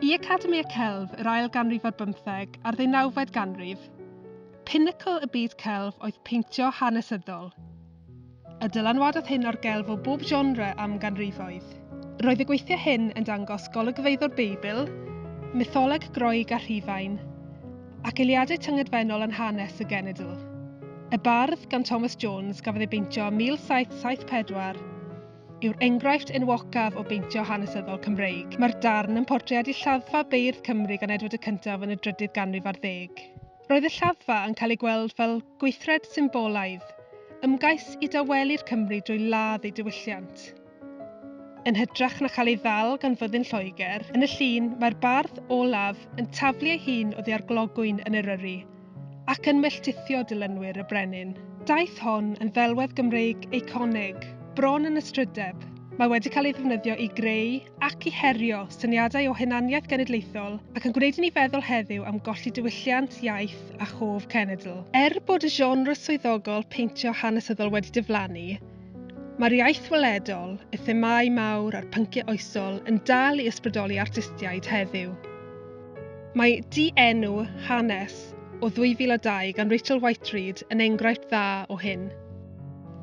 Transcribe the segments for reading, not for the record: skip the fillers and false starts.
I Academi y Celf yr ail ganrif ar bymtheg a'r ddeunawfed ganrif, pinacl y byd celf oedd peintio hanesyddol. Y dylanwadodd hyn ar gelf o bob genre am ganrifoedd. Roedd y gweithiau hyn yn dangos golygfeydd o'r Beibl, mytholeg Groeg a Rhufain, ac eiliadau tyngedfennol yn hanes y genedl. Y Bardd gan Thomas Jones gafodd ei beintio ym 1774 yw'r enghraifft enwocaf o beintio hanesyddol Cymreig. Mae'r darn yn portreadu lladdfa beirdd Cymru gan Edward y Cyntaf yn y drydydd ganrif ar ddeg. Roedd y lladdfa yn cael ei gweld fel gweithred symbolaidd, ymgais i dawelu'r Cymry drwy ladd eu diwylliant. Yn hytrach na chael ei ddal gan fyddin Lloegr, yn y llun mae'r bardd olaf yn taflu ei hun oddi ar glogwyn yn Eryri, ac yn melltithio dilynwyr y brenin. Daeth hon yn ddelwedd Gymreig eiconig, bron yn ystrydeb. Mae wedi cael ei ddefnyddio i greu ac i herio syniadau o hunaniaeth genedlaethol ac yn gwneud i ni feddwl heddiw am golli diwylliant, iaith a chof cenedl. Er bod y genre swyddogol peintio hanesyddol wedi diflannu, mae'r iaith weledol, y themâu mawr a'r pynciau oesol yn dal i ysbrydoli artistiaid heddiw. Mae Di-enw, Hanes, o 2002 gan Rachel Whiteread yn enghraifft dda o hyn.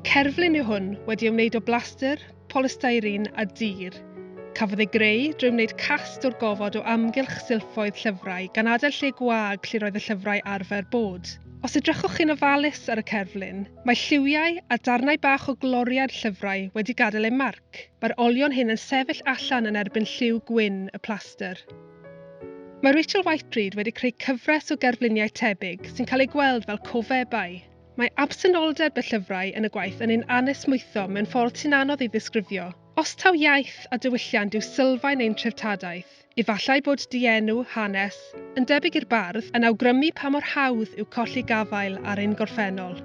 Cerflun yw hwn wedi ei wneud o blastr, polystyrene a dur. Cafodd ei greu drwy wneud cast o'r gofod o amgylch silffoedd llyfrau gan adael lle gwag lle roedd y llyfrau arfer bod. Os edrychwch chi'n ofalus ar y cerflun, mae lliwiau a darnau bach o gloriau'r llyfrau wedi gadael eu marc. Mae'r olion hyn yn sefyll allan yn erbyn lliw gwyn y plastr. Mae Rachel Whiteread wedi creu cyfres o gerfluniau tebyg sy'n cael eu gweld fel cofebau. Mae absenoldeb y llyfrau yn y gwaith yn ein anesmwytho mewn ffordd sy'n anodd ei ddisgrifio. Os taw iaith a diwylliant yw sylfaen ein treftadaeth, efallai bod dienw, hanes, yn debyg i'r bardd, yn awgrymu pa mor hawdd yw colli gafael ar ein gorffennol.